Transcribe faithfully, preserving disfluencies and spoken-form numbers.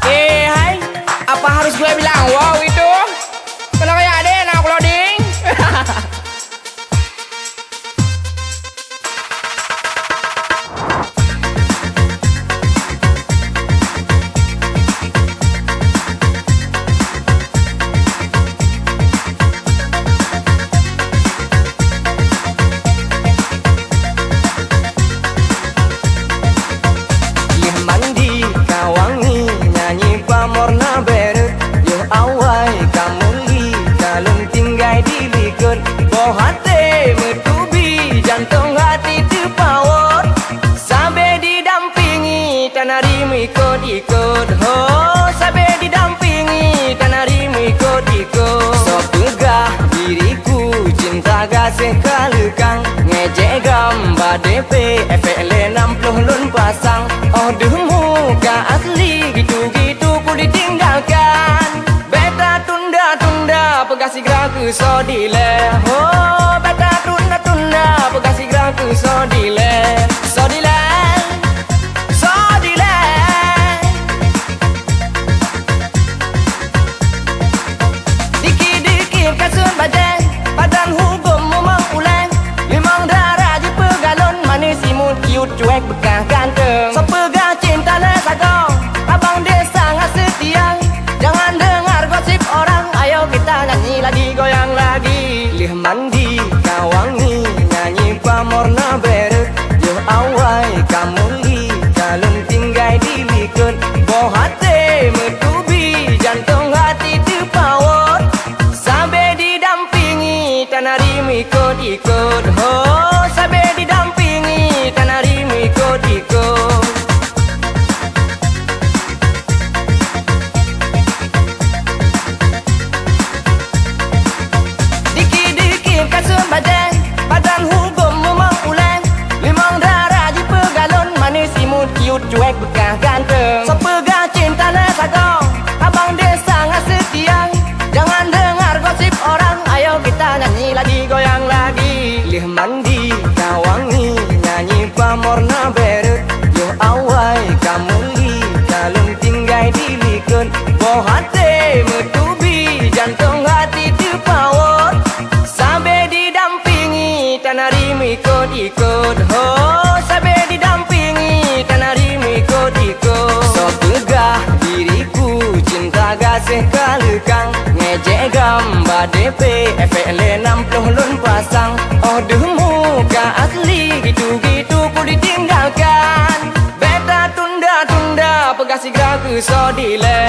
Eh, hai, apa harus gue bilang wow itu? Kalau kayak ada yang nak loading. Lheueh mandi ka wangi, nyanyi pamor na berek. Yoh awai ka muli, ka lôn tinggai di likot. Boh até meutubi, jantong hati teupawot. Sabe didampingi, tanari meuikot-ikot. Ho, sabe didampingi, tanari meuikot-ikot. Soe peugah diriku cinta gaséh ka leukang. Ngejek gamba D P, efek lé nam ploh lôn pasang. Oh deuh muka asli, gitu-gitu ku ditinggalkan. Beta tunda-tunda, peugah sigra keu soe dilée. Ho, beta tunda-tunda, peugah sigra keu soe dilée. Soe dilée, soe dilée. Dikit-dikit kasut bajée, padan hugom mumang ulée. Limong dara jipeugalon, manis imut, cute, cuek, beukah, ganteng. Soe peugah cinta lé sagoe, abang desa ngat seutia. Jangan dengar gosip orang, ayo kita nyanyi lagi, goyang lagi. Lheueh mandi ka wangi, nyanyi pamor na berek. Yoh awai ka muli, ka lôn tinggai di likot. Boh até meutubi, jantong hati teupawot. Sabe didampingi, tanari meuikot-ikot. Ho, sabe didampingi, tanari meuikot-ikot. Dikit-dikit kasut bajée, padan hugom mumang ulée. Limong dara jipeugalon, manis imut, cute, cuek, beukah, ganteng. Soe peugah cinta lé sagoe, abang desa ngat seutia. Jangan dengar gosip orang, ayo kita nyanyi lagi, goyang lagi. Lheueh mandi ka wangi, nyanyi pamor na berek. Yoh awai ka muli, ka lôn tinggai di likot. Boh até meutubi, jantong hati teupawot. Sabe didampingi, tanari meuikot-ikot. Ho, sabe didampingi, tanari meuikot-ikot. Soe peugah diriku cinta gaséh ka leukang. Ngejek gamba D P, efek lé nam ploh lôn pasang. Oh deuh muka asli, gitu-gitu ku ditinggalkan. Beta tunda-tunda, peugah sigra keu soe dilée.